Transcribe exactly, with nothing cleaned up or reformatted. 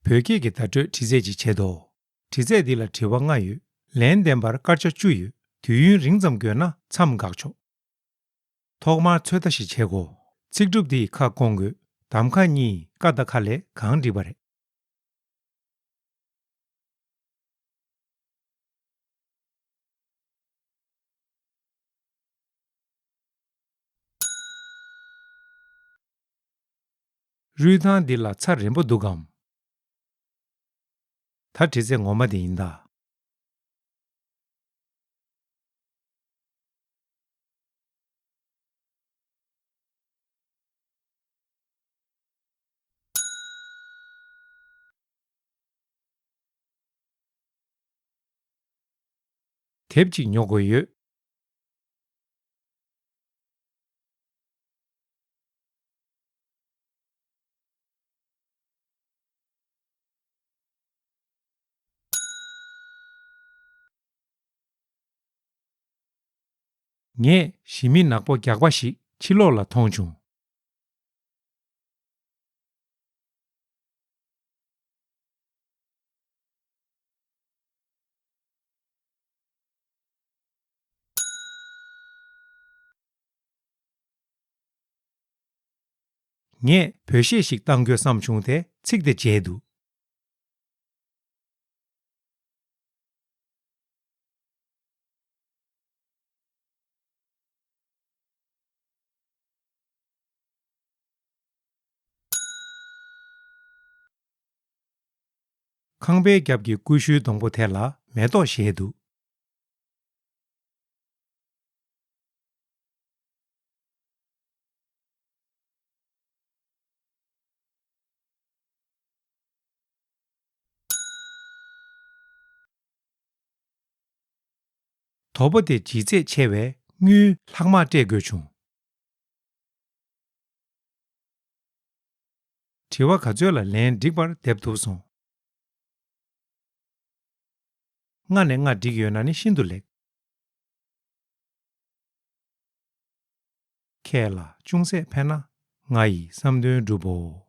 བོད་སྐད་ཀྱི་བརྡ་སྤྲོད་འདྲི་རྩད་ཅིག་བྱེད་དོ། འདྲི་རྩད་འདི་ལ་དྲི་བ་ལྔ་ཡོད། ལན་འདེབས་པར་སྐར་ཆ་བཅུ་ཡོད། དུས་ཡུན་རིང་ཙམ་དགོས་ན་མཚམས་འགག་ཆོག་ཐོག་མར་ཚོད་ལྟ་ཞིག་བྱེད་དགོས། ཚིག་གྲུབ་འདི་ཡི་ཁ་སྐོང་དགོས། གདམ་ཁ་གཉིས་ཀ་དང་ཁ་ལས་གང་འགྲིག་པ་རེད། རུས་ཐང་འདི་ལ་ཚྭ་རན་པོ་འདུག་གམ། ད་དྲི་ཚེ་ངོ་མ་དེ་ཡིན་ད། དེབ་ཅིག་ཉོ་དགོས་ཡོད། ངས་ཞི་མི་ནག་པོ་རྒྱགས་པ་ཞིག་ཕྱི་ལོགས་ལ་མཐོང་བྱུང་། ངས་བོད་གཞས་ཤིག་བཏང་དགོས་བསམ་བྱུང་སྟེ་ཚིག་དེ་མཇལ་འདུག་ཁང་པའི་རྒྱབ་ཀྱི་ཀུ་ཤུའི་སྡོང་པོ་དེ་ལ་མེ་ཏོག་བཞད་འདུག་དོ་པོ་དེ་ལྗིད་ཚད་ཆེ་བས་དངུལ་ལྷག་མ་སྤྲད་དགོས་བྱུང་། དྲི་བ་ག་ཚོད་ལ་ལན་འགྲིག་པར་འདེབས་ཐུབ་སོང་། ལྔ་ནས་ལྔ་འགྲིག་ཡོད་ན་ནི་ཤིན་ཏུ་ལེགས། ཁྱེད་ལ་ཅུང་ཟད་ཕན་ན་ང་ཡི་བསམ་དོན་འགྲུབ་བོ།